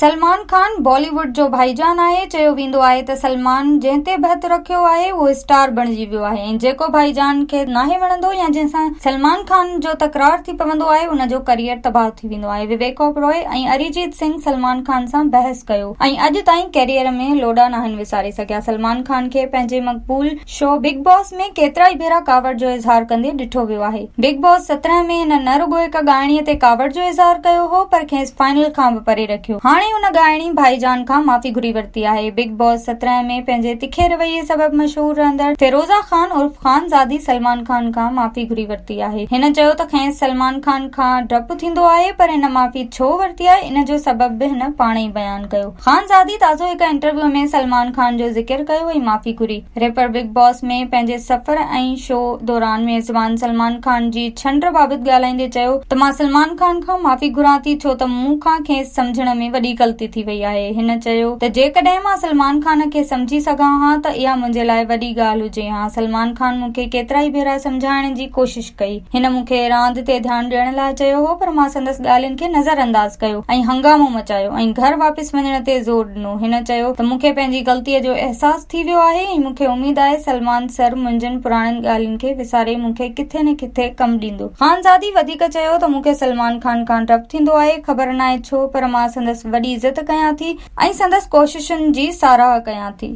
سلمان خان بالي wood جو ڀائي جان آهي، چيو ويندو آهي ته سلمان جنهن تي به هٿ رکيو آهي اهو اسٽار بڻجي ويو آهي ۽ جيڪو ڀائي جان کي ناهي وڻندو يا جنهن سان سلمان خان جو تڪرار ٿي پوندو آهي ان جو ڪريئر تباهه ٿي ويندو آهي. وويڪ اوبروئي ۽ اريجيت سنگهه سلمان خان سان بحث ڪيو ۽ اڄ تائين ڪيريئر ۾ لوڏا ناهن وساري سگهيا. سلمان خان کي پنهنجي مقبول شو بگ باس ۾ ڪيترائي ڀيرا ڪاوڙ جو اظهار ڪندي ڏٺو ويو آهي. بگ باس 17 ۾ هن نه رڳو هڪ ڳائڻي تي ڪاوڙ جو اظهار ڪيو هو پر کيس فائنل کان به پري رکيو. هاڻي ان ڳائڻي ڀائي جان کان معافي گهري ورتي آهي. بگ باس 17 ۾ پنهنجي تکي رويي سبب مشهور رهندڙ فيروزه خان عرف خانزادي سلمان خان کان معافي گهري ورتي آهي. هن چيو ته کيس سلمان خان کان ڊپ ٿيندو آهي پر هن معافي ڇو ورتي آهي ان جو سبب به هن پاڻ ئي بيان ڪيو. خانزادي تازو هڪ انٽرويو ۾ سلمان خان جو ذڪر ڪيو ۽ معافي گهري. ريپر بگ باس ۾ پنهنجي سفر ۽ شو دوران ميزبان سلمان خان جي ڇنڊ بابت ڳالهائيندي چيو ته مان سلمان خان کان معافي گهران ٿي ڇو ته مون کان کيس سمجهڻ ۾ وڏي غلطي ٿي وئي آهي. هن چيو ته جيڪڏهن مان سلمان خان کي سمجهي سگهان ها ته اها منهنجي لاء وڏي ڳالهه هجي ها. سلمان خان مون کي ڪيترائي ڀيرا سمجهائڻ جي ڪوشش ڪئي. هن مون کي راند تي ڌيان ڏيڻ لاء چيو هو پر مان سندس ڳالهين کي نظرانداز ڪيو ۽ هنگامو مچايو ۽ گهر واپس وڃڻ تي زور ڏنو. هن چيو ته مون کي پنهنجي غلطيء جو احساس ٿي ويو آهي ۽ مون کي اميد آهي سلمان سر منهنجن پراڻين ڳالهين کي وساري مون کي ڪٿي نه ڪٿي ڪم ڏيندو. خانزادي وڌيڪ چيو ته مون کي سلمان خان کان ڊپ ٿيندو آهي، خبر ناهي ڇو پر مان سندس وڏي عزت ڪيان ٿي ۽ سندس ڪوششن جي ساراهه ڪيان ٿي.